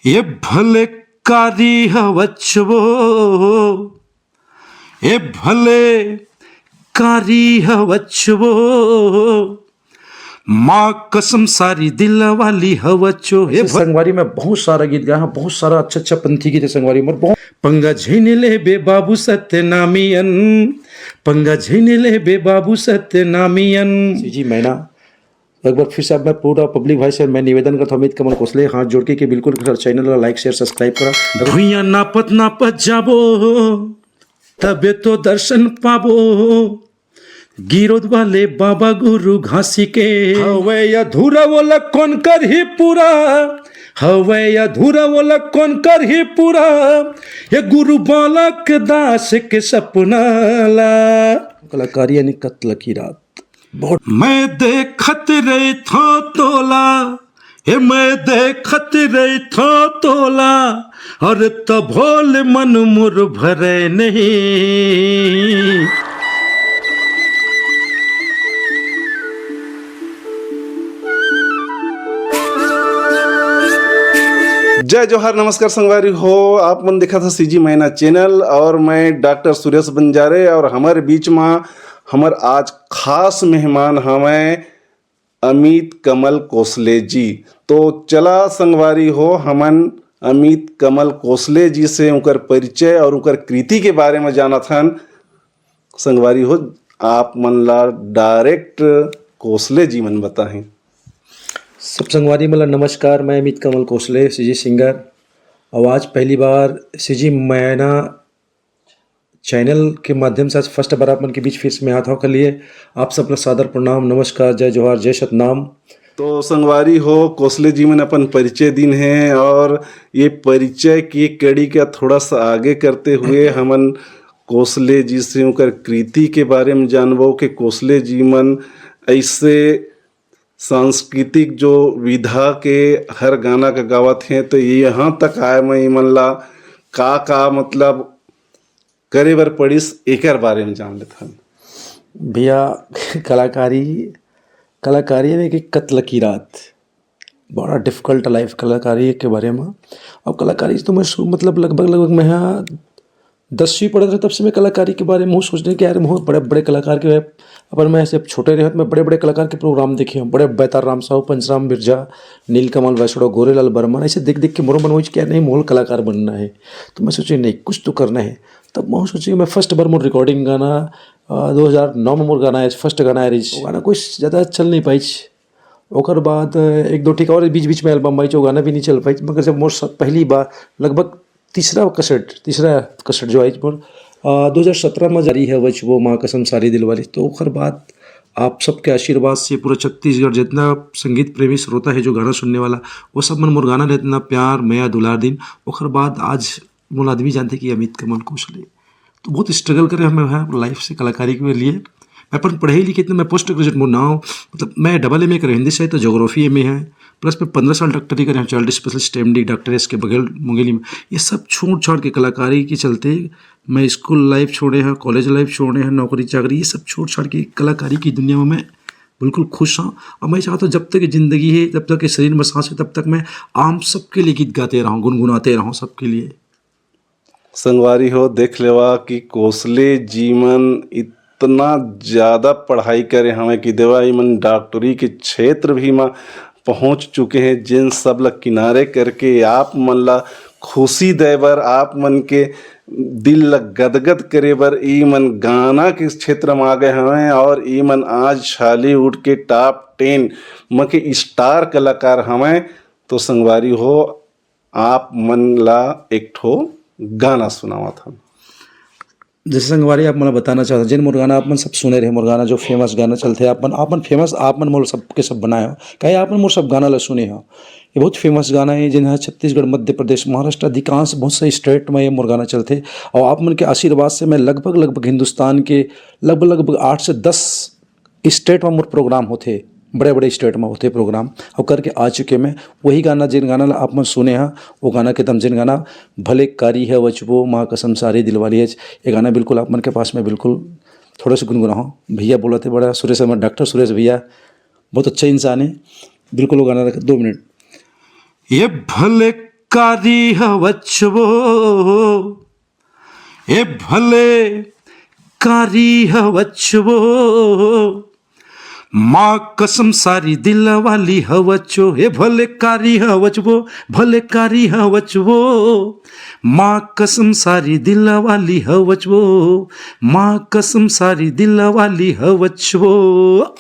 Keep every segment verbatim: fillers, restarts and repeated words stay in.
ये भले कारी हवच वो, ये भले कारी हवच वो, माँ कसम सारी दिल वाली हवच वो। ये ऐसे भले संगवारी, मैं बहुत सारा गीत गाया हूँ, बहुत सारा अच्छा अच्छा पंथी गीत है संगवारी, मोर बहुत। पंगा झिन लेबे बाबू सत्यनामियन, पंगा झिन लेबे बाबू सत्यनामियन। जी मैना, एक बार फिर से अब मैं पूरा पब्लिक भाई से मैं निवेदन करता हूँ, अमित कमल कोसले, हाथ जोड़ के कि बिल्कुल सर चैनल ला लाइक, शेयर, सब्सक्राइब करा। भुइयां नापत नापत जाबो, तबे तो दर्शन पाबो। गिरोद वाले बाबा गुरु घासी के। हवे अधूरा वो ला कौन करही पूरा, हवे अधूरा वो ला कौन करही पूरा, ये गुरु बालक दास के सपना ला। कलाकारी यानी कत्ल की रात। बहुत। मैं देखत रहिथों तोला, हे मैं देखत रहिथों तोला, अरे तभो ले मन मोर भरे नहीं। जय जोहार, नमस्कार संगवारी हो, आप मन देखत हो सीजी मैना चैनल और मैं डॉक्टर सुरेश बंजारे और हमर बीच में हमर आज खास मेहमान हवैं अमित कमल कोसले जी। तो चला संगवारी हो, हमन अमित कमल कोसले जी से उनकर परिचय और उनकर कृति के बारे में जानत हन। संगवारी हो, आप मन ला डायरेक्ट कोसले जी मन बताही। सब संगवारी मन ला नमस्कार, मैं अमित कमल कोसले, सीजी सिंगर। और आज पहली बार सीजी मैना चैनल के माध्यम से आज फर्स्ट बार आप मन के बीच फिर से मैं हाथ होकर लिए आप सब ला सादर प्रणाम, नमस्कार, जय जोहार, जय सतनाम। तो संगवारी हो, कोसले जी मन अपन परिचय दिन है और ये परिचय की कड़ी का थोड़ा सा आगे करते हुए हमन कोसले जी से उनकर कृति के बारे में जानबो कि कोसले जी मन ऐसे सांस्कृतिक जो विधा के हर गाना का गावत हैं, तो यहाँ तक आए में इमन ला का का मतलब करे बर पड़िस, एकर बारे में जान लेथन। भैया, कलाकारी, कलाकारी में कि कत्ल की रात, बड़ा डिफिकल्ट लाइफ कलाकारी के बारे में। अब कलाकारी तो मैं शुरू, मतलब लगभग, लगभग मैं हाँ दसवीं पढ़त रहे, तब से मैं कलाकारी के बारे में हूँ सोचने कि यार, बहुत बड़े बड़े कलाकार के अपन, मैं ऐसे छोटे रहे तो मैं बड़े बड़े कलाकार के प्रोग्राम देखे हूँ, बड़े बैताल राम साहू, पंचराम बिरजा, नीलकमल वैष्णव, गोरेलाल बर्मन, ऐसे देख देख के मोरो मन होइच कि यार नहीं, मोल कलाकार बनना है। तो मैं सोचे नहीं, कुछ तो करना है। तब मैं सोचे, मैं फर्स्ट बार मोर रिकॉर्डिंग गाना, अ, दो हज़ार नौ में मोर गाना है, फर्स्ट गाना है रिच। वो गाना कोई ज़्यादा चल नहीं पाइच। ओकर बाद, अ, एक दो ठीक और बीच बीच में एल्बम आइच, वो गाना भी नहीं चल पाइच। मगर जब मोर स-, पहली बार लगभग तीसरा कैसेट, तीसरा कैसेट जो आइच मोर, अ, दो हज़ार सत्रह में जारी है वच वो माँ कसम सारी दिल वाली। तो ओकर बाद आप सबके आशीर्वाद से पूरा छत्तीसगढ़ जितना संगीत प्रेमी श्रोता है, जो गाना सुनने वाला, वो सब मन मोर गाना ले इतना प्यार, मया, दुलार दिन। ओकर बाद आज मोला आदमी जानथे कि अमित कमल कोसले। तो बहुत स्ट्रगल करे हमें है लाइफ से कलाकारी के लिए। मैं अपन पढ़े लिखे इतना, मैं पोस्ट ग्रेजुएट मोर नाम, मतलब मैं डबल एम ए करे हिंदी साहित्य, जोग्राफी एम ए है, प्लस मैं पंद्रह साल डॉक्टरी करे हूँ, child specialist M D, doctor S K Baghel Mungeli में। ये सब छोड़ छाड़ के कलाकारी के चलते मैं स्कूल लाइफ छोड़े हैं, कॉलेज लाइफ छोड़े हैं, नौकरी चाकरी, ये सब छोड़ छाड़ के कलाकारी की दुनिया में मैं बिल्कुल खुश हूँ। और मैं चाहता हूँ जब तक ये जिंदगी है, जब तक ये शरीर में सांस है, तब तक मैं आम सबके लिए गीत गाते रहूँ, गुनगुनाते रहूँ सबके लिए। संगवारी हो, देख लेवा कि कोसले जी मन इतना ज्यादा पढ़ाई करे हवे कि देवा, ई मन डॉक्टरी के क्षेत्र भी म पहुंच चुके हैं, जिन सब ल किनारे करके आप मन ला खुशी दे बर, आप मन के दिल ल गदगद करे बर ई मन गाना के क्षेत्र में आ गए हवे और ई मन आज छालीवुड के टॉप टेन म के स्टार कलाकार हवे। तो संगवारी हो, आप मन ला एक ठो गाना सुनावत हन। जैसे संगवारी, आप मन ला बताना चाहत हन, जेन मोर गाना आप मन सब सुने रहे, मोर गाना जो फेमस गाना चलथे, आप मन, आप मन फेमस, आप मन मोर सबके सब बनाए हो, काहे आप मन मोर सब गाना ला सुने हो। ये बहुत फेमस गाना है, जेन ह छत्तीसगढ़, मध्य प्रदेश, महाराष्ट्र, अधिकांश बहुत सारे स्टेट में ये मोर गाना चलथे। और आप मन के आशीर्वाद से मैं लगभग, लगभग हिंदुस्तान के लगभग, लगभग आठ से दस स्टेट में मोर प्रोग्राम होथे, बड़े-बड़े स्टेट में होथे प्रोग्राम, अउ करके आ चुके मैं। वही गाना, जेन गाना ला आप मन सुने हा, वो गाना के दम, जेन गाना भले कारी है वचबो, माँ कसम सारी दिलवाली है, ये गाना बिल्कुल आप मन के पास में बिल्कुल थोड़ा सा गुनगुनाहूँ। भैया बोलत हे बड़ा, सुरेश शर्मा, डॉक्टर सुरेश भैया, बहुत अच्छा इंसान है, बिल्कुल वो गाना रख, दो मिनट। ये भले कारी हवच वो, ए भले कारी हवच वो, माँ कसम सारी दिल वाली हवच वो, ए भले कारी हवच वो, भले कारी हवच वो, माँ कसम सारी दिल वाली हवच वो, माँ कसम सारी दिल वाली हवच वो।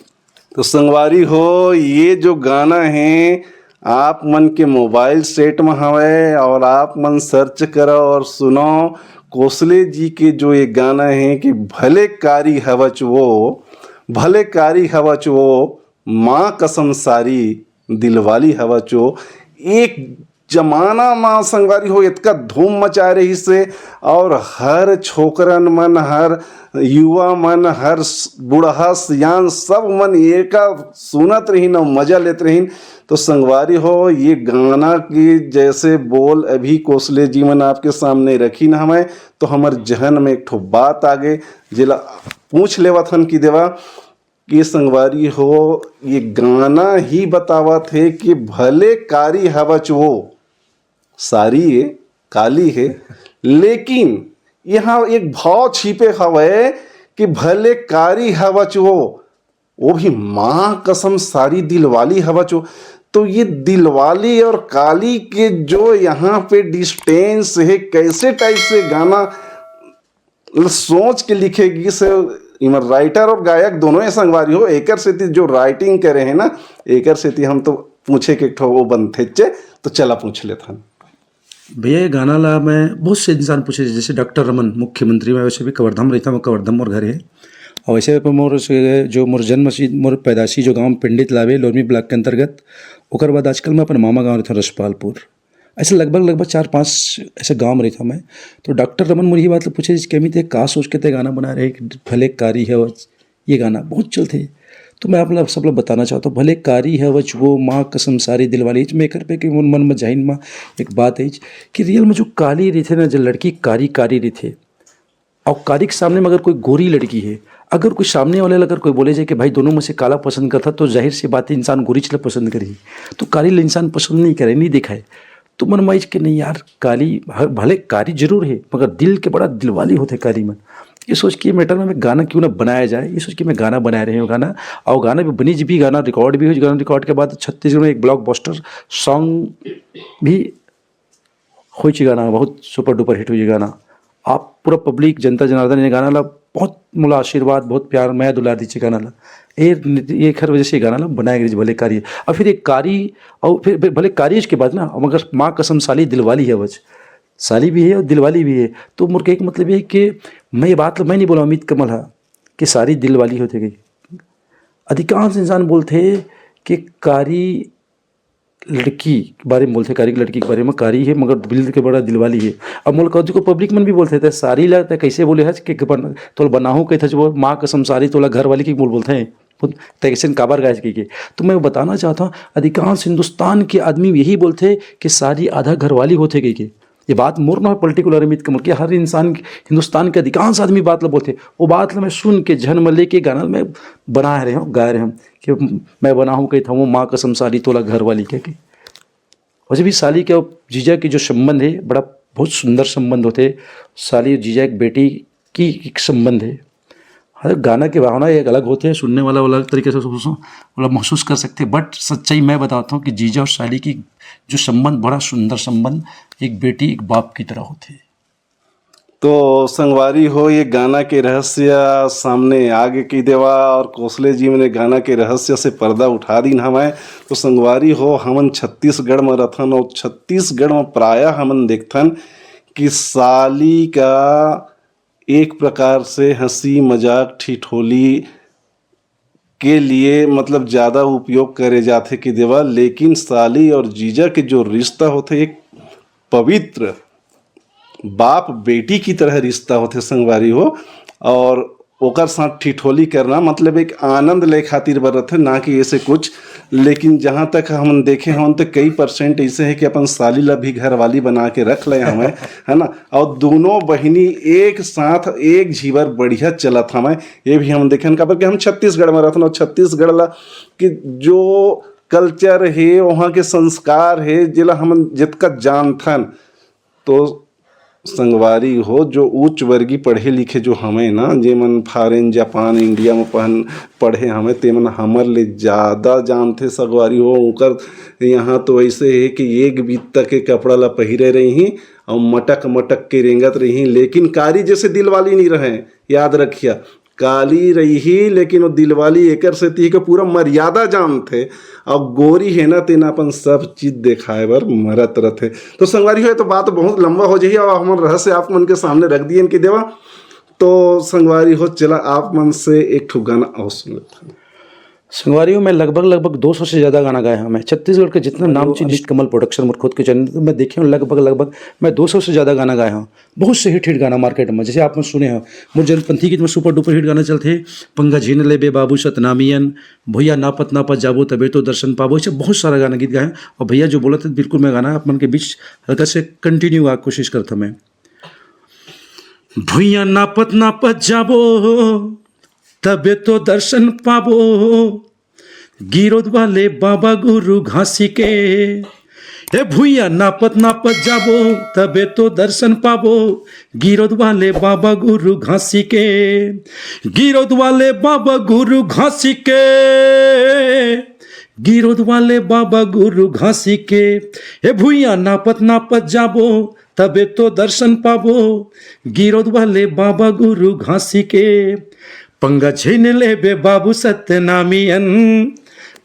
तो संगवारी हो, ये जो गाना है, आप मन के मोबाइल सेट में हवय और आप मन सर्च करो और सुनो कोसले जी के जो ये गाना है कि भले कारी हवच वो, भले कारी हवच वो, माँ कसम सारी दिलवाली हवच वो। एक जमाना मा संगवारी हो, इतका धूम मचाए रहिस हे और हर छोकरन मन, हर युवा मन, हर स-, बूढ़ा सियान सब मन एका सुनत रहिन और मजा लेत रहिन। तो संगवारी हो, ये गाना की जैसे बोल अभी कोसले जी मन आपके सामने रखिन हवय, तो हमर जहन में एक ठो बात आ गे, जेला पूछ लेवत हन कि देवा, कि संगवारी हो, ये गाना ही बतावत हे कि भले कारी हवच वो, सारी ये काली हे, लेकिन यहाँ एक भाव छिपे हवय कि भले कारी हवच वो, वो भी माँ कसम सारी दिलवाली हवच वो। तो ये दिलवाली और काली के जो यहाँ पे डिस्टेंस है, कैसे टाइप से गाना ल-, सोच के लिखे गिस हे, इमर राइटर और गायक दोनों हे संगवारी हो। एकर सेती जो राइटिंग करे हे ना, एकर सेती हम तो पूछे के एक ठो वो बनथेचे। तो चला पूछ लेथन। भैया, ये गाना ला मैं बहुत से इंसान पूछे, जैसे डॉक्टर रमन, मुख्यमंत्री, मैं वैसे भी कवर्धा में रहता हूँ, कवर्धा मोर घर है। और वैसे पे मोर से जो मोर जन्म सी-, मोर पैदाशी जो गांव पिंडी तलावे, लोरमी ब्लॉक के अंतर्गत, ओकर बाद आजकल मैं अपन मामा गांव रहता हूँ, रसपालपुर। ऐसे लगभग, लगभग चार पांच ऐसे गांव में रहता हूँ मैं। तो डॉक्टर रमन मोर यही बात ला पूछे, कि "अमित, ये का सोच के ते गाना बना रहे कि भले कारी है, और ये गाना बहुत चलते।" तो मैं आप लोग, सब लोग बताना चाहता हूँ, "भले कारी है वच वो, माँ कसम सारी दिलवाली।" मैं एकर पे कि मोर मन में जाहिन में एक बात है कि रियल में जो काली रहिथे ना, जो लड़की कारी, कारी रहिथे, और कारी के सामने में अगर कोई गोरी लड़की है, अगर कोई सामने वाले ला अगर कोई बोले जाए कि भाई दोनों में से काला पसंद करता, तो जाहिर सी बात है इंसान गोरी च ला पसंद करही। तो कारी ला इंसान पसंद नहीं करे, नहीं देखा है। तो मन में आइस कि नहीं यार, काली ह-, भले कारी जरूर है, मगर दिल के बड़ा दिलवाली होथे कारी मन। ये सोच के मैटर में मैं गाना क्यों ना बनाया जाए, ये सोच के मैं गाना बनाए रहे हूँ गाना। और गाना भी बनी जी भी, गाना रिकॉर्ड भी हुई, गाना रिकॉर्ड के बाद छत्तीसगढ़ में एक ब्लॉकबस्टर सॉन्ग भी होइच गाना, बहुत सुपर डुपर हिट होइच गाना। आप पूरा पब्लिक, जनता जनार्दन ये गाना ला बहुत मोला आशीर्वाद, बहुत प्यार, मया दुलार दीचे गाना ला। ये, ये हर वजह से ये गाना ला बनाए गए भले कारी। और फिर एक कारी, और फिर, फिर भले कारी के बाद ना, मगर माँ कसम साली दिलवाली है वच। साली भी है और दिलवाली भी है। तो मोर के एक मतलब ये है कि मैं ये बात ला मैं नहीं बोला अमित कमल हा कि सारी दिलवाली होते गई। अधिकांश इंसान बोलते हैं कि कारी लड़की के बारे में बोलथे, कारी के लड़की के बारे में, कारी हे मगर दिल के बड़ा दिलवाली हे। अब मोला कतको पब्लिक मन भी बोलथे, "ते सारी ला ते कइसे बोले हच के बन-, तोला बनाहूँ कहिथच वो, माँ कसम सारी तोला घर वाली के बोल बोलथे, ते कइसे काबर गायच कहिके।" तो मैं बताना चाहता हूँ, अधिकांश हिंदुस्तान के आदमी यही बोलथे कि सारी आधा घर वाली होथे कहिके। ये बात मोर ना पर्टिकुलर अमित कमल के, हर इंसान, हिंदुस्तान के अधिकांश आदमी बात ला बोलथे। वो बात ला मैं सुन के, झन में लेके गाना मैं बनाए रहे हूँ, गाए रहे हूँ कि मैं बनाहूँ कहिथँव माँ कसम साली तोला घर वाली कहिके। वैसे भी साली के और जीजा के जो संबंध है, बड़ा बहुत सुंदर संबंध होथे। साली और जीजा एक बेटी की एक संबंध है। हर गाना की भावना एक अलग होथे, सुनने वाला अलग तरीके से उसको मतलब महसूस कर सकथे। But सच्चाई मैं बताता हूँ कि जीजा और साली की जो संबंध, बड़ा सुंदर संबंध एक बेटी एक बाप की तरह होथे। तो संगवारी हो, ये गाना के रहस्य सामने आगे की देवा और कोसले जी मन गाना के रहस्य से पर्दा उठा दीन हवय। तो संगवारी हो, हमन छत्तीसगढ़ में रथन और छत्तीसगढ़ में प्रायः हमन देखथन कि साली का एक प्रकार से हंसी मजाक ठिठोली के लिए मतलब ज़्यादा उपयोग करे जाथे कि देवा, लेकिन साली और जीजा के जो रिश्ता होथे, एक पवित्र बाप बेटी की तरह रिश्ता होथे संगवारी हो। और ओकर साथ ठिठोली करना मतलब एक आनंद ले खातिर बर रथे, ना कि ऐसे कुछ। लेकिन जहाँ तक हमन देखे हवन तो कई परसेंट ऐसे है कि अपन साली ला भी घर वाली बना के रख ले हमें, है ना। और दोनों बहिनी एक साथ एक झीवर बढ़िया चलत हमें, ये भी हम देखे हन। काबर कि हम छत्तीसगढ़ में रहथन और छत्तीसगढ़ ला कि जो कल्चर हे, वहाँ के संस्कार हे, जेला हमन जतका जानथन। तो संगवारी हो, जो उच्च वर्गीय पढ़े लिखे जो हवय ना, जेमन फॉरेन, जापान, इंडिया में पहन पढ़े हवय, तेमन हमर ले ज्यादा जानथे संगवारी हो। ओकर यहाँ तो ऐसे हे कि एक बित्ता के कपड़ा ला पहिरे रही और मटक मटक के रेंगत रही, लेकिन कारी जैसे दिलवाली नहीं रहे। याद रखिया, काली रही, लेकिन वो दिलवाली एकर सेती हे कि पूरा मर्यादा जानथे, और गोरी हे ना, तेना अपन सब चीज देखाए बर मरत रथे। तो संगवारी हो, ये तो बात बहुत लंबा हो जाही, और हमन रहस्य आप मन के सामने रख दिए कि देवा। तो संगवारी हो, चला आप मन से एक ठो गाना और सुन लेथन। संगवारी हो, मैं लगभग, लगभग दो सौ से ज्यादा गाना गाया हूँ। मैं छत्तीसगढ़ के जितना नाम चीज नीलकमल प्रोडक्शन मोर खुद के चैनल में देखे हूँ, लगभग, लगभग मैं दो सौ से ज्यादा गाना गाया हूँ। बहुत से हिट हिट गाना मार्केट में, जैसे आप मन सुने हो, मोर जनपंथी गीत में सुपर डुपर हिट गाना चलथे, पंगा झिन लेबे बाबू सतनामियन, भुइया नापत नापत जाबो तबे तो दर्शन पाबो। ऐसे बहुत सारा गाना गीत गाए हैं। और भैया जो बोलत हे, बिल्कुल मैं गाना आप मन के बीच हल्का से कंटिन्यू गा कोशिश करता मैं। भुइया नापत नापत जाबो तबे तो दर्शन पाबो, गिरोद वाले बाबा गुरु घासी के। ए भुइया नापत नापत जाबो तबे तो दर्शन पाबो, गिरोद वाले बाबा गुरु घासी के। गिरोद वाले बाबा गुरु घासी के, गिरोद वाले बाबा गुरु घासी के। ए भुइया नापत नापत जाबो तबे तो दर्शन पाबो, गिरोद वाले बाबा गुरु घासी के। पंगा झिन लेबे बाबू सत्यनामियन,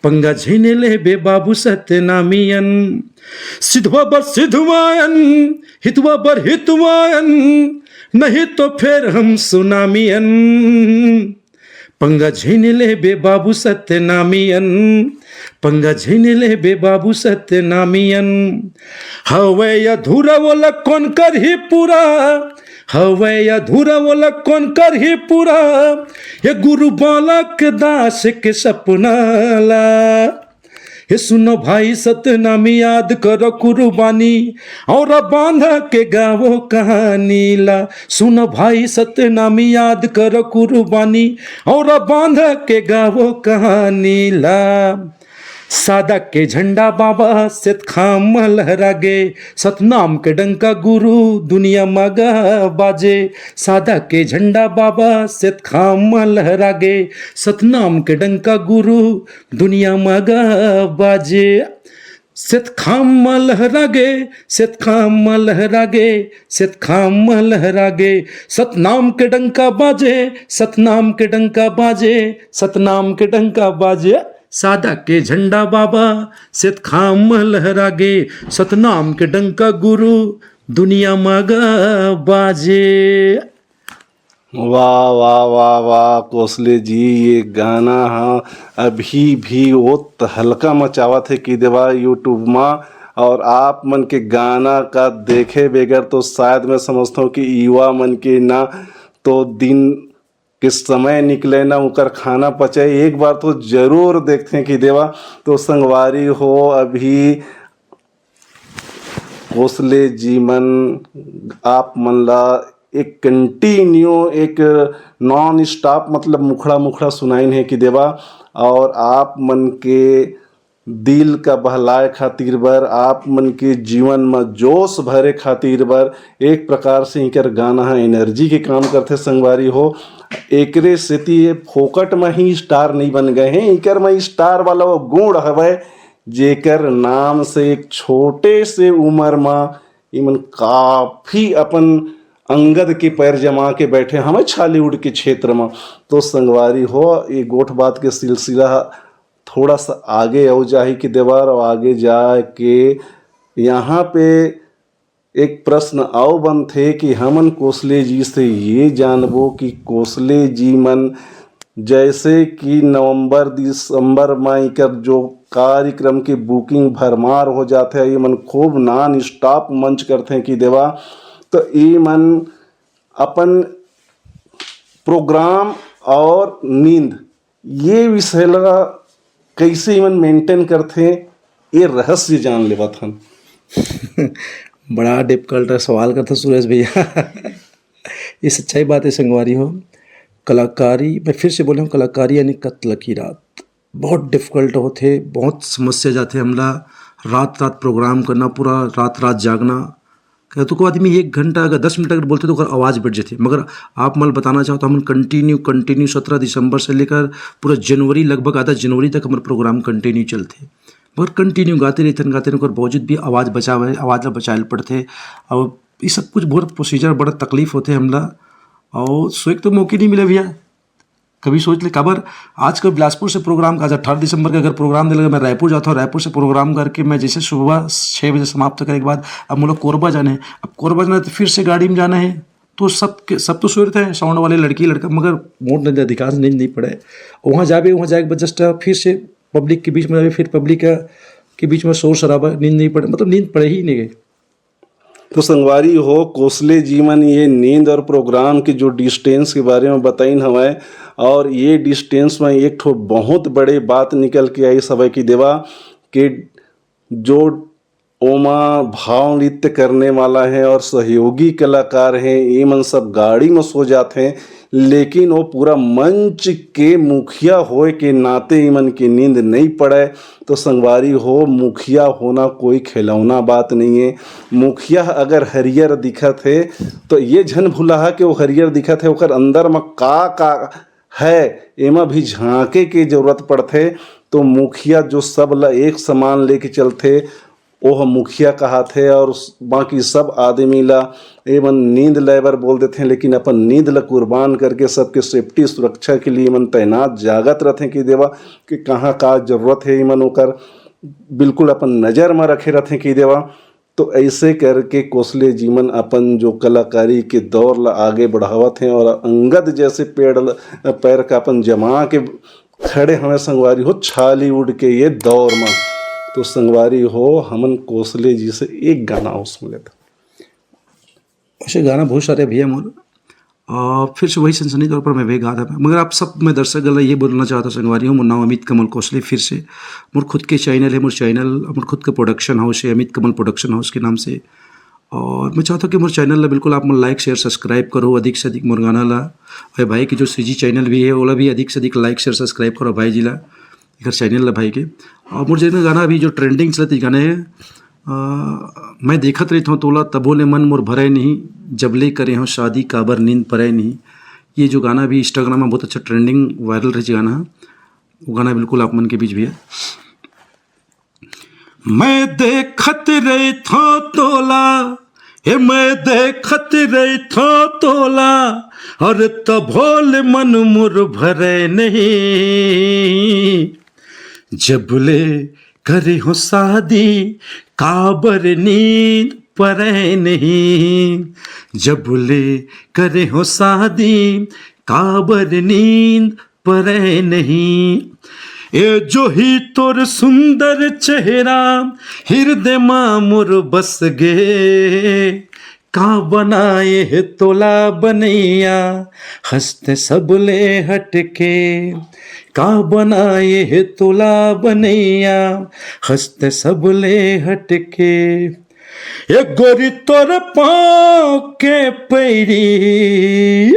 पंगा झिन लेबे बाबू सत्यनामियन। सिधवा बर सिधवायन, हितवा बर हितवायन, नहीं तो फेर हम सुनामियन। पंगा झिन लेबे बाबू सत्यनामियन, पंगा झिन लेबे बाबू सत्यनामियन। हवय अधूरा ओला कोन करही पूरा, हवय अधूरा ओला कोन करही पूरा, ये गुरु बालक दास के सपना ला। हे सुनो भाई सतनामी, याद करो कुर्बानी, और बांध के गावो कहानी ला। सुनो भाई सतनामी, याद करो कुर्बानी, और बांध के गावो कहानी ला। सादा के झंडा बाबा सेतखाम लहरागे, सतनाम के डंका गुरु दुनिया मगा बाजे। सादा के झंडा बाबा सेतखाम लहरागे, सतनाम के डंका गुरु दुनिया मगा बाजे। सेतखाम लहरागे, सेतखाम लहरागे, सेतखाम लहरागे। सतनाम के डंका बाजे, सतनाम के डंका बाजे, सतनाम के डंका बाजे। सादा के झंडा बाबा सेतखाम लहरागे, सतनाम के डंका गुरु दुनिया मगा बाजे। वाह, वाह, वाह, वाह, कोसले जी, ये गाना हा अभी भी वो तहलका मचावत हे कि देवा YouTube मा। और आप मन के गाना का देखे बगैर तो शायद मैं समझता हूँ कि युवा मन के ना तो दिन के समय निकले ना उकर खाना पचे। एक बार तो जरूर देखते हैं कि देवा। तो संगवारी हो, अभी कोसले जी मन आप मन ला एक कंटिन्यू, एक नॉन स्टॉप, मतलब मुखड़ा मुखड़ा सुनाइन हे कि देवा। और आप मन के दिल का बहलाए खातिर बर, आप मन के जीवन म जोश भरे खातिर बर एक प्रकार से इकर गाना ह एनर्जी के काम करथे संगवारी हो। एकरे सेती ये फोकट म ही स्टार नहीं बन गए हैं, इकर म स्टार वाला वो गुण हवय जेकर नाम से एक छोटे से उम्र म इमन काफी अपन अंगद के पैर जमा के बैठे हवय छॉलीवुड के क्षेत्र म। तो संगवारी हो, ये गोठ बात के सिलसिला ह थोड़ा सा आगे अउ जाही के देवर, अउ आगे जाके यहाँ पे एक प्रश्न अउ बनथे कि हमन कोसले जी से ये जानबो कि कोसले जी मन जैसे कि नवंबर दिसंबर म इकर जो कार्यक्रम के बुकिंग भरमार हो जाथे, ये मन खूब नॉन स्टॉप मंच करथे कि देवा, तो ये मन अपन प्रोग्राम और नींद ये विषय ला कैसे इमन मेंटेन करथे, ये रहस्य जान लेवत हन। बड़ा डिफिकल्ट सवाल करथे सुरेश भैया। ये सच्चाई बात है संगवारी हो। कलाकारी, मैं फिर से बोल रहा हूँ, कलाकारी यानी कत्ल की रात। बहुत डिफिकल्ट होथे, बहुत समस्या जाथे हमला। रात रात प्रोग्राम करना, पूरा रात रात जागना। कहे तो कोई आदमी एक घंटा अगर दस मिनट अगर बोलथे तो ओकर आवाज़ बैठ जाथे, मगर आप मन ल बताना चाहत हों, हमन कंटिन्यू कंटिन्यू सत्रह दिसंबर से लेकर पूरा जनवरी, लगभग आधा जनवरी तक हमर प्रोग्राम कंटिन्यू चलथे। मगर कंटिन्यू गाते रहिथन, गाते रहिथन, ओकर बावजूद भी आवाज़ बचावे, आवाज़ ला बचाए ल पड़थे। और ये सब कुछ बहुत प्रोसीजर, बड़ा तकलीफ होथे हमला। और सोए के तो मौके नहीं मिले भैया। कभी सोच ले, काबर आजकल बिलासपुर से प्रोग्राम, आज अठारह दिसंबर के अगर प्रोग्राम दे लगे, मैं रायपुर जाता हूँ, रायपुर से प्रोग्राम करके मैं जैसे सुबह छः बजे समाप्त करे के बाद अब मोला कोरबा जाना है। अब कोरबा जाना है तो फिर से गाड़ी में जाना है, तो सब के सब तो सोए रहते हैं, साउंड वाले, लड़की लड़का, मगर मोर नींद अधिकांश नींद नहीं पड़े। वहाँ जाबे, वहाँ जाए के बाद जस्ट फिर से पब्लिक के बीच में जाबे, फिर पब्लिक के बीच में शोर शराबा, नींद नहीं पड़े, मतलब नींद पड़े ही नहीं गए। तो संगवारी हो, कोसले जी मन ये नींद और प्रोग्राम के जो डिस्टेंस के बारे में बताइन हवय, और ये डिस्टेंस में एक ठो बहुत बड़े बात निकल के आइस हवय कि देवा, कि जो ओमा भाव नृत्य करने वाला है और सहयोगी कलाकार हैं, ये मन सब गाड़ी में सो जात हैं, लेकिन वो पूरा मंच के मुखिया होए के नाते इमन के नींद नहीं पड़े। तो संगवारी हो, मुखिया होना कोई खिलौना बात नहीं है। मुखिया अगर हरियर दिखत है, तो ये झन भुलाहा के वो हरियर दिखत है, ओकर अंदर म का का है, एमा भी झांके के जरूरत पड़थे। तो मुखिया जो सब ला एक समान लेके चलथे, ओह मुखिया कहाथे, और बाकी सब आदमी ला एमन नींद ले बर बोल देथे, लेकिन अपन नींद ला कुर्बान करके सबके सेफ्टी, सुरक्षा के लिए एमन तैनात जागत रथे कि देवा, कि कहाँ का जरूरत है, एमन ओकर बिल्कुल अपन नजर में रखे रथे कि देवा। तो ऐसे करके कोसले जी मन अपन जो कलाकारी के दौर ला आगे बढ़ावत हैं और अंगद जैसे पेड़ ल-, पैर का अपन जमा के खड़े हमें संगवारी हो छालीवुड के ये दौर में। तो संगवारी हो, हमन कोसले जी से एक गाना और सुन लेते। ऐसे गाना बहुत सारे भैया मोर, आ, फिर से वही सनसनी तौर पर मैं भी गा था। मगर आप सब, मैं दर्शक गला ये बोलना चाहता हूँ संगवारी हो, मोर नाम अमित कमल कोसले। फिर से मोर खुद के चैनल है, मोर चैनल, मोर खुद का प्रोडक्शन हाउस है, अमित कमल प्रोडक्शन हाउस के नाम से। और मैं चाहता हूँ कि मोर चैनल ला बिल्कुल आप मन लाइक, शेयर, सब्सक्राइब करो अधिक से अधिक मोर गाना ला। और भाई की जो सीजी चैनल भी है, ओला भी अधिक से अधिक लाइक, शेयर, सब्सक्राइब करो भाई जी ला, एकर चैनल ला भाई के। और मोर जेतना गाना अभी जो ट्रेंडिंग चलत गाना है, आ, मैं देखत रहिथौं तोला तभो ले मन मोर भरय नहीं, जब ले करे हो शादी काबर नींद परय नहीं। ये जो गाना भी इंस्टाग्राम में बहुत अच्छा ट्रेंडिंग वायरल रहे गाना है, वो गाना बिल्कुल आप मन के बीच भी है। मैं देखत रहिथौं तोला, हे मैं देखत रहिथौं तोला, और तभो ले मन मोर भरय नहीं। जब ले करे हो शादी काबर नींद परय नहीं, जब ले करे हो शादी काबर नींद परय नहीं। ए जोही तोर सुंदर चेहरा हृदय मा मोर बस गे, का बनाए हे तोला बनैया हंसते सबले हटके, का बनाए हे तोला बनैया हंसते सबले हटके। ए गोरी तोर पाँव के पैरी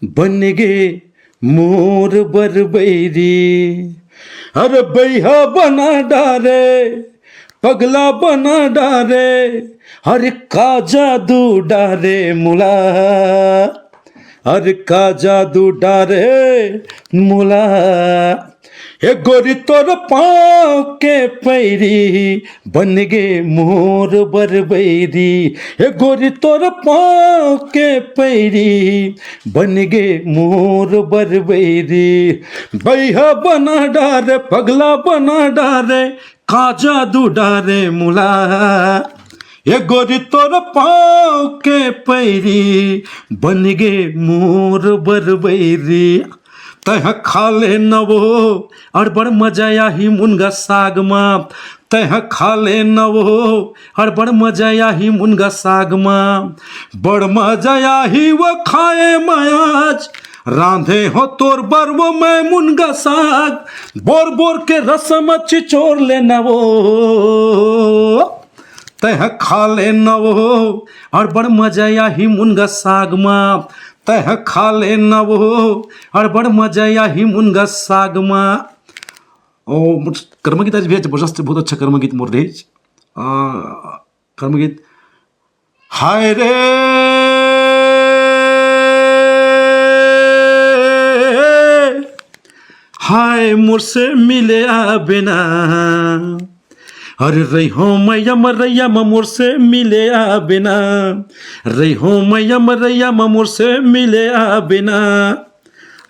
बन गे मोर बर बैरी। अरे बैहा बना डारे, पगला बना डारे, अरे का जादू डारे मोला, अरे का जादू डारे मोला। हे गोरी तोर पाँव के पैरी बन गे मोर बर बैरी। हे गोरी तोर पाँव के पैरी बन गे मोर बर बैरी। बैहा बना डारे, पगला बना डारे, का जादू डारे मोला। ए गोरी तोर पाँव के पैरी बन गे मोर बर बैरी। तैं खा ले नवो अड़बड़ मजा आही मुनगा साग मा। तैं खा ले नवो अड़बड़ मजा आही मुनगा साग मा। बड़ मजा आही वो खाए मा आज, रांधे हो तोर बर वो मैं मुनगा साग। बोर बोर के रसम चिचोर ले नवो। तैं खा ले नवो अड़बड़ मजा आही मुनगा साग मा। तैं खा ले नवो अड़बड़ मजा आही मुनगा साग मा। और मोर कर्मा गीत आज भी जबरदस्त, बहुत अच्छा कर्मा गीत मोर रहिस। आ, कर्मा गीत, हाय रे, हाय मोर से मिले आबे ना, अरे रही हो मैया मरैया म मोर से मिले आबे ना, रही हो मैया मरैया म मोर से मिले आबे ना।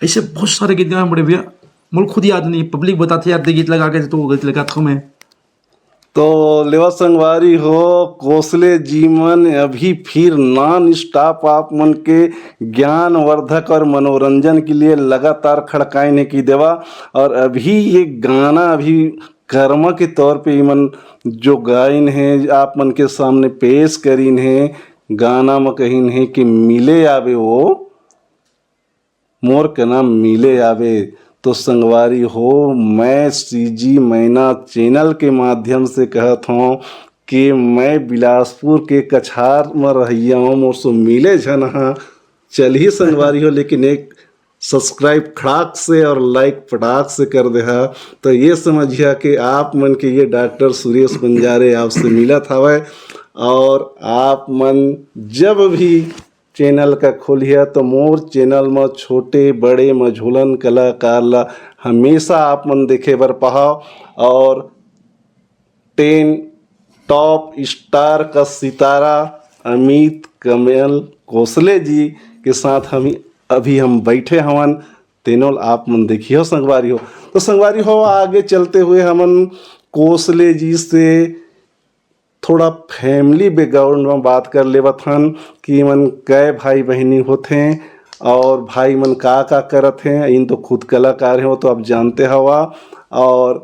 ऐसे बहुत सारे गीत गाए बड़े भैया, मोर खुद याद नहीं, पब्लिक बताथे यार, दे गीत लगा के, तो वो गीत लगा था मैं। तो लेवा संगवारी हो, कोसले जी मन अभी फिर नॉन स्टॉप आप मन के ज्ञानवर्धक और मनोरंजन के लिए लगातार खड़काइन हे कि देवा। और अभी ये गाना अभी कर्मा के तौर पे इमन जो गाइन हे, आप मन के सामने पेश करिन हे, गाना म कहिन हे कि मिले आबे वो मोर के नाम मिले आवे। तो संगवारी हो, मैं सीजी मैना चैनल के माध्यम से कहत हूँ कि मैं बिलासपुर के कछार में रहिया हूँ, मोर सो मिले झन हा। चलिए संगवारी हो, लेकिन एक सब्सक्राइब खड़ाक से और लाइक पटाक से कर दे हा। तो ये समझिया कि आप मन के ये डॉक्टर सुरेश बंजारे आपसे मिलत हवय। और आप मन जब भी चैनल का खोलिया तो मोर चैनल म छोटे बड़े मझोलन कलाकार ला हमेशा आप मन देखे बर पाहव। और टेन टॉप स्टार का सितारा अमित कमल कोसले जी के साथ हम अभी हम बैठे हवन। तेनोल आप मन देखियो संगवारी हो। तो संगवारी हो, आगे चलते हुए हमन कोसले जी से थोड़ा फैमिली बैकग्राउंड में बात कर लेवत हन कि मन कै भाई बहिनी होथे और भाई मन का का करत हैं। इन तो खुद कलाकार हैं, वो तो आप जानते हवा। और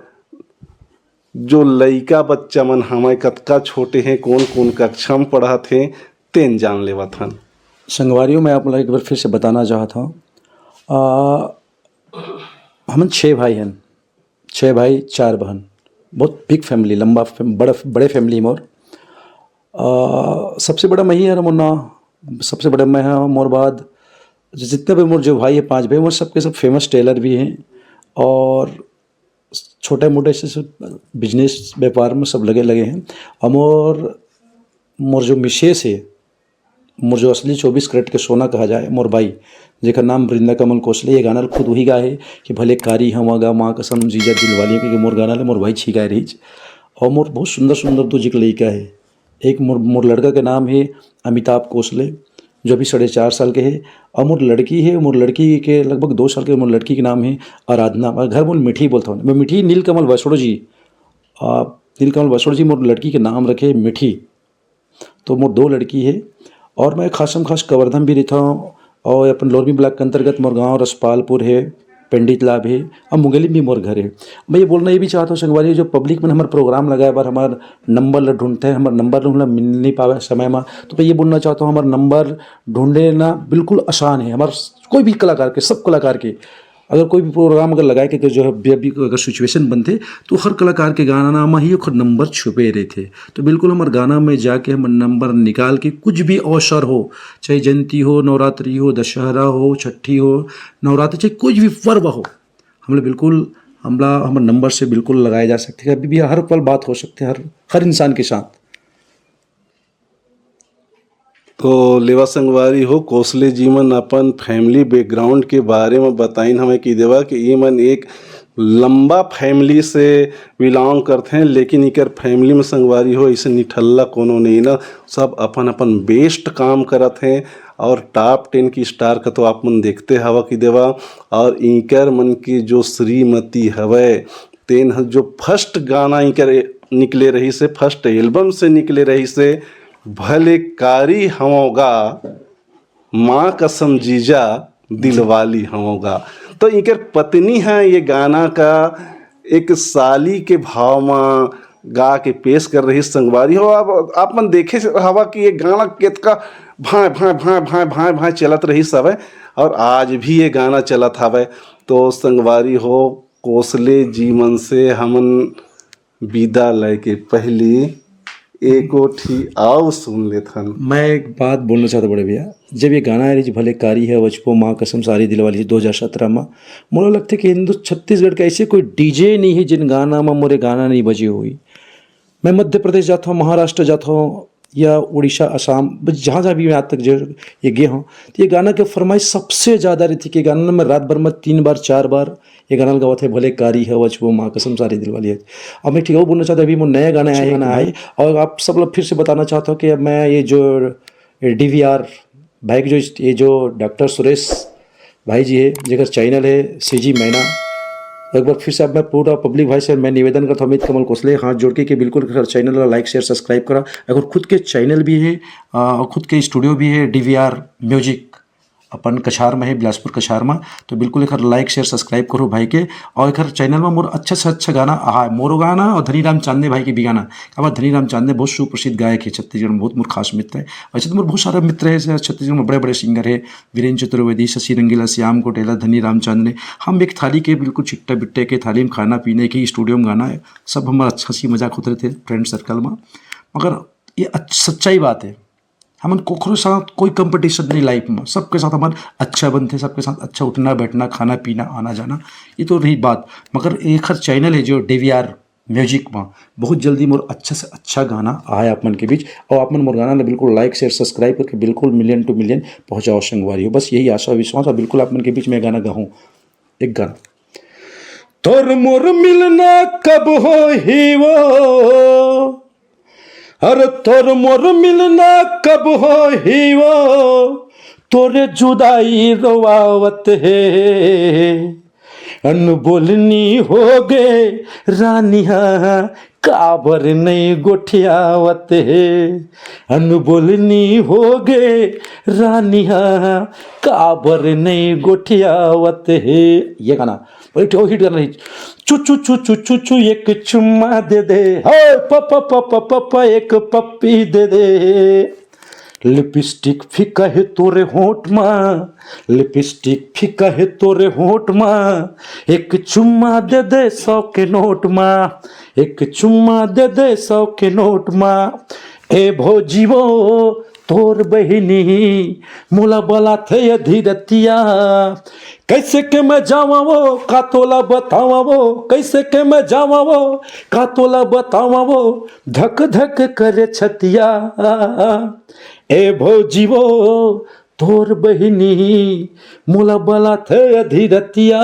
जो लइका बच्चा मन हमारे कतका छोटे हैं, कौन कौन कक्षा में पढ़त हैं, तेन जान लेवत हन। संगवारियों, मैं आप लोग एक बार फिर से बताना चाहता हूँ, आ, हमन छः भाई हैं, छः भाई चार बहन, बहुत बिग फैमिली, लंबा फैम-, बड़ा, बड़े फैमिली मोर। आ, सबसे बड़ा मैं ही हर मोर ना, सबसे बड़ा मैं हाँ। मोर बाद जितने भी मोर जो भाई है, पांच भाई, वो सबके सब फेमस टेलर भी हैं और छोटे मोटे से, से बिजनेस व्यापार में सब लगे लगे हैं। और मोर, मोर जो मिसेस है, मोर जो असली चौबीस कैरेट के सोना कहा जाए, मोर भाई, जेकर नाम वृंदा कमल कोसले, ये गाना ल खुद वही गाए है कि भले कारी हवा गा माँ कसम जीजा दिल वाली, क्योंकि मोर गाना ले मोर भाई छिगाए रहीच। और मोर बहुत सुंदर सुंदर दो जिक लइका है। एक मोर, मोर लड़का के नाम है अमिताभ कोसले, जो अभी साढ़े चार साल के है। और मोर लड़की है, मोर लड़की के लगभग दो साल के, मोर लड़की के नाम है आराधना। मैं घर बोल मिठी बोलता हूँ, मैं मिठी। नीलकमल वसोड़ जी, आ, नीलकमल वसोड़ जी मोर लड़की के नाम रखे मिठी। तो मोर दो लड़की है और मैं खासम खास कवर्धा में भी रहता हूँ और अपन लोरमी ब्लॉक के अंतर्गत मोर गाँव रसपालपुर है, पंडित लाभ है, और मुंगेली में भी मोर घर है। मैं ये बोलना ये भी चाहता हूँ संगवारी, जो पब्लिक मन हमर प्रोग्राम लगाए बर हमर नंबर ला ढूंढते हैं, हमर नंबर ढूंढना मिल नहीं पावे समय में, तो मैं ये बोलना चाहता हूँ हमर नंबर ढूंढना बिल्कुल आसान है। हमार कोई भी कलाकार के, सब कलाकार के अगर कोई भी प्रोग्राम अगर लगाए के जो है, अभी अगर सिचुएशन बनथे, तो हर कलाकार के गाना नाम ही ओखर नंबर छुपे रहथे। तो बिल्कुल हमर गाना में जाके हमर नंबर निकाल के कुछ भी अवसर हो, चाहे जयंती हो, नवरात्रि हो, दशहरा हो, छठी हो, नवरात्रि, चाहे कुछ भी पर्व हो, हमला बिल्कुल, हमला हमर नंबर से बिल्कुल लगाए जा सकथे। अभी भी हर पल बात हो सकथे हर, हर इंसान के साथ। तो लेवा संगवारी हो, कोसले जी मन अपन फैमिली बैकग्राउंड के बारे में बताइन हमें कि देवा कि ये मन एक लंबा फैमिली से बिलोंग करथे, लेकिन इकर फैमिली में संगवारी हो ऐसे निठल्ला कोनो नहीं ना, सब अपन अपन बेस्ट काम करत हैं। और टॉप टेन की स्टार का तो आप मन देखते हवा कि देवा, और इकर मन की जो श्रीमती हवय, तेन ह जो फर्स्ट गाना इकर निकले रहिस हे, फर्स्ट एल्बम से निकले रहिस हे, भले कारी हवों गा, माँ कसम जीजा दिलवाली हवों गा। तो इकर पत्नी ह ये गाना का एक साली के भाव म गा के पेश कर रहिस संगवारी हो। अब आप मन देखे हवा कि ये गाना केतका भांय, भांय, भांय, भांय, भांय, भांय चलत रहिस हवय और आज भी ये गाना चलत हवय। तो संगवारी हो, कोसले जी मन से हमन विदा लेके पहली एको ठी आऊ सुन लेथन। मैं एक बात बोलना चाहता बड़े भैया, जब ये गाना आए रही भले कारी है वचपो माँ कसम सारी दिलवाली दो हज़ार सत्रह में, मोला लगथे कि हिंदू छत्तीसगढ़ के ऐसे कोई डीजे नहीं है जिन गाना में मोरे गाना नहीं बजे हुई। मैं मध्य प्रदेश जाता हूँ, महाराष्ट्र जाता हूँ या उड़ीसा, आसाम, बस जहाँ जहाँ भी मैं आज तक जो ये गए हूँ, तो ये गाना के फरमाइश सबसे ज़्यादा रही थी कि गाना मैं रात भर में तीन बार चार बार ये गाना गावत है, भले कारी है वचपो माँ कसम सारी दिलवाली है। अब मैं ठीक है वो बोलना चाहता, अभी वो नया गाना आया है, गाना आए और आप सब लोग फिर से बताना चाहता हूँ कि अब मैं ये जो डीवीआर भाई की जो ये जो डॉक्टर सुरेश भाई जी है, जेकर चैनल है सीजी मैना, एक बार फिर से अब मैं पूरा पब्लिक भाई से मैं निवेदन करता हूँ, अमित कमल कोसले हाथ जोड़ के कि बिल्कुल कर चैनल ला लाइक शेयर सब्सक्राइब करा। अगर खुद के चैनल भी है, आ, और खुद के स्टूडियो भी है डीवीआर म्यूजिक अपन कछार में है, बिलासपुर कछार में, तो बिल्कुल एक लाइक शेयर सब्सक्राइब करो भाई के। और एक चैनल में मोर अच्छा से अच्छा गाना आहा है, मोरो गाना और धनीराम चांदे भाई के भी गाना। अब धनीराम चांदे बहुत सुप्रसिद्ध गायक है छत्तीसगढ़ में, बहुत मोर खास मित्र है। वैसे तो मोर बहुत सारे मित्र है, जैसे छत्तीसगढ़ में बड़े बड़े सिंगर है, वीरेंद्र चतुर्वेदी, शशि रंगीला, श्याम कोटेला, धनीराम चांदने। हम एक थाली के बिल्कुल चिट्टा बिट्टे के थाली में खाना पीने की, स्टूडियो में गाना है, सब हमारा अच्छा सी मजाक होते रहते फ्रेंड सर्कल में। मगर ये अच्छ-, सच्चाई बात है, हमन कोखरो साथ कोई कंपटीशन नहीं लाइफ में, सबके साथ हमन अच्छा बनते, सबके साथ अच्छा उठना बैठना, खाना पीना, आना जाना, ये तो रही बात। मगर एक हर चैनल है जो डीवीआर म्यूजिक में, बहुत जल्दी मोर अच्छा से अच्छा गाना आए आप मन के बीच, और आप मन मोर गाना ला बिल्कुल लाइक शेयर सब्सक्राइब करके बिल्कुल मिलियन टू मिलियन पहुँचाओ संगवारी हो। बस यही आशा विश्वास, और बिल्कुल आप मन के बीच में गाना गाऊँ, एक गाना। तोर मोर मिलना कब होही वो, अरे तोर मोर मिलना कब होही वो, तोरे जुदाई रोवावत हे। अनबोलनी हो गे रानी हा, काबर नहीं गोठियावत हे। अनबोलनी हो गे रानी हा, काबर नहीं गोठियावत हे। ये गाना बड़ी ठो हिट गाना रही। चू चू चू चू चू चू एक चुम्मा दे दे, हे प प प प प प एक पप्पी दे दे। लिपस्टिक फीका है तोरे होंठ मा, लिपस्टिक फीका है तोरे होंठ मा, एक चुम्मा दे दे सौ के नोट मा, एक चुम्मा दे दे सौ के नोट मा। ए भौजी वो तोर बहिनी मोला बलाथे अधी रतिया, कैसे के मैं जावा वो का तोला बतावा वो, कैसे के मैं जावा वो का तोला बतावा वो, धक धक करे छतिया। ए भौजी वो तोर बहिनी मोला बलाथे अधी रतिया।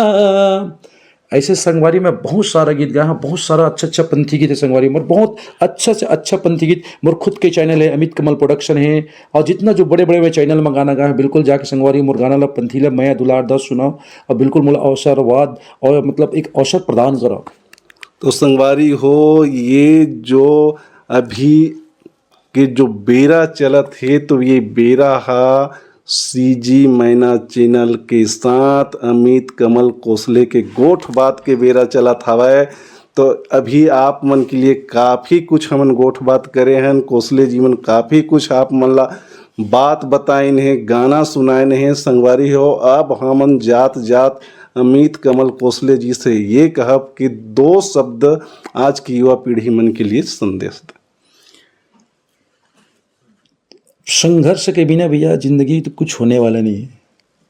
ऐसे संगवारी में बहुत सारा गीत गाया हूँ, बहुत सारा अच्छा अच्छा पंथी गीत है संगवारी में, और बहुत अच्छा से अच्छा पंथी गीत मोर खुद के चैनल है, अमित कमल प्रोडक्शन है। और जितना जो बड़े बड़े मैं चैनल में गाना गाया हूँ, बिल्कुल जाके संगवारी मोर गाना ला पंथी ला मया दुलार दस सुनाओ, और बिल्कुल मोला अवसरवाद और मतलब एक अवसर प्रदान करो। तो संगवारी हो, ये जो अभी के जो बेरा चलत हे, तो ये बेरा हा सीजी मैना चैनल के साथ अमित कमल कोसले के गोठ बात के बेरा चलत हवय। तो अभी आप मन के लिए काफ़ी कुछ हमन गोठ बात करे हन। कोसले जी मन काफ़ी कुछ आप मन ला बात बताइन हे, गाना सुनाइन हे। संगवारी हो, अब हमन जात जात अमित कमल कोसले जी से ये कहब कि दो शब्द आज की युवा पीढ़ी मन के लिए संदेश दे। संघर्ष के बिना भैया जिंदगी तो कुछ होने वाला नहीं है।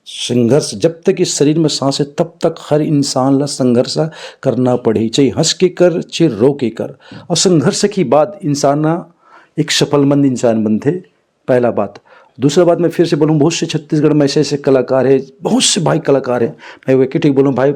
संघर्ष जब तक इस शरीर में सांस है तब तक हर इंसान ला संघर्ष करना पड़ही, चाहे हंस के कर, चाहे रो के कर। और संघर्ष के बाद इंसान ना एक सफलमंद इंसान बनथे, पहला बात। दूसरा बात मैं फिर से बोलूँ, बहुत से छत्तीसगढ़ में ऐसे ऐसे कलाकार हैं, बहुत से भाई कलाकार हैं, मैं वो एक ही ठीक बोलूँ भाई,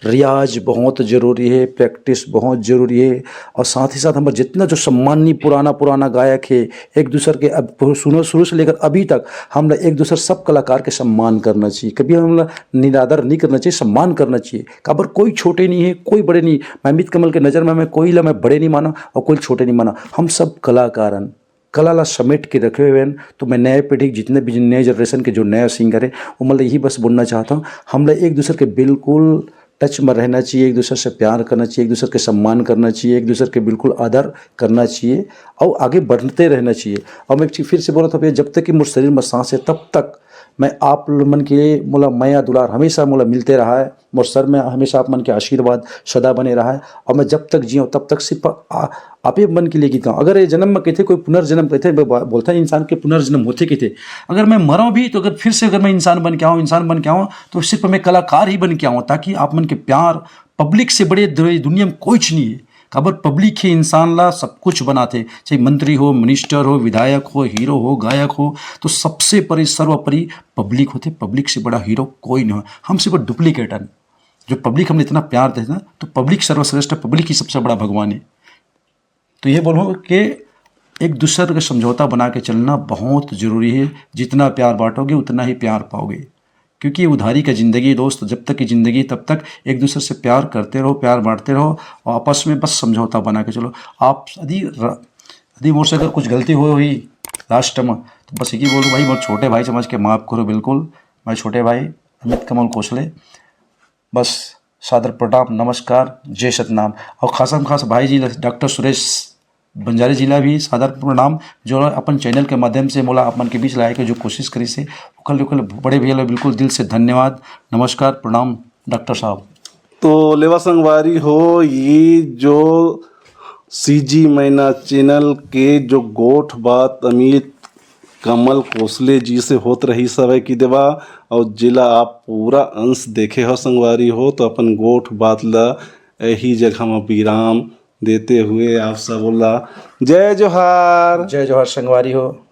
रियाज बहुत ज़रूरी है, प्रैक्टिस बहुत ज़रूरी है। और साथ ही साथ हमारा जितना जो सम्माननीय पुराना पुराना गायक है, एक दूसर के अब शुरू शुरू से लेकर अभी तक हम लोग एक दूसर सब कलाकार के सम्मान करना चाहिए। कभी हम लोग निरादर नहीं करना चाहिए, सम्मान करना चाहिए। काबर कोई छोटे नहीं है, कोई बड़े नहीं। मैं अमित कमल के नज़र में मैं कोई ला मैं बड़े नहीं माना और कोई छोटे नहीं माना। हम सब कलाकार हन, कला ला समेट के रखे हुए हैं। तो मैं नए पीढ़ी के जितने भी नए जनरेशन के जो नए सिंगर हैं, वो मतलब यही बस बोलना चाहता हूँ, हम लोग एक दूसरे के बिल्कुल टच में रहना चाहिए, एक दूसरे से प्यार करना चाहिए, एक दूसरे के सम्मान करना चाहिए, एक दूसरे के बिल्कुल आदर करना चाहिए और आगे बढ़ते रहना चाहिए। और मैं एक चीज़ फिर से बोल रहा था भैया, जब तक कि मोर शरीर में सांस है तब तक मैं आप मन के लिए, मोला मया दुलार हमेशा मोला मिलते रहा है। मोर सर में हमेशा आप मन के आशीर्वाद सदा बने रहा है। और मैं जब तक जिया हूँ, तब तक सिर्फ आ, आप ही मन के लिए गीत गाऊँ। अगर ये जन्म में कहते, कोई पुनर्जन्म कहते, मैं बा- बोलता है, इंसान के पुनर्जन्म होते कहते। अगर मैं मरा भी, तो अगर फिर से अगर मैं इंसान बन के आऊँ, इंसान बन के आऊँ, तो सिर्फ मैं कलाकार ही बन के आऊँ, ताकि आप मन के प्यार, पब्लिक से बड़े दु- दुनिया में कुछ नहीं है। काबर पब्लिक ही इंसान ला सब कुछ बनाते, चाहे मंत्री हो, मिनिस्टर हो, विधायक हो, हीरो हो, गायक हो, तो सबसे परि, सर्वोपरि पब्लिक होते। पब्लिक से बड़ा हीरो कोई नहीं हो। हम सिर्फ डुप्लीकेट हैं। जो पब्लिक हमने इतना प्यार देते ना, तो पब्लिक सर्वश्रेष्ठ, पब्लिक ही सबसे बड़ा भगवान है। तो ये बोलो कि एक दूसरे का समझौता बना के चलना बहुत ज़रूरी है। जितना प्यार बांटोगे, उतना ही प्यार पाओगे, क्योंकि ये उधारी का ज़िंदगी है दोस्त। जब तक की ज़िंदगी, तब तक एक दूसरे से प्यार करते रहो, प्यार बांटते रहो और आपस में बस समझौता बना के चलो। आप यदि र- यदि मोर से अगर कुछ गलती हो हुई लास्ट में, तो बस एक ही बोलूँ भाई, मोर छोटे भाई समझ के माफ़ करो बिल्कुल। मैं छोटे भाई अमित कमल कोसले, बस सादर प्रणाम, नमस्कार, जय सतनाम। और खासम खास भाई जी ला, डॉक्टर सुरेश बंजारे जी ला भी सादर प्रणाम, जो अपन चैनल के माध्यम से मोला अपन के बीच लाए के जो कोशिश करी से, ओकर लिए, ओकर लिए बड़े भैया ला बिल्कुल दिल से धन्यवाद। नमस्कार, प्रणाम डॉक्टर साहब। तो लेवा संगवारी हो, ये जो सीजी मैना चैनल के जो गोठ बात अमित कमल कोसले जी से होत रहिस हवय कि देवा, और जेला आप पूरा अंश देखे हो संगवारी हो, तो अपन गोठ बात ला यही जगह म विराम देते हुए आप सब ला जय जोहार। जय जोहार संगवारी हो।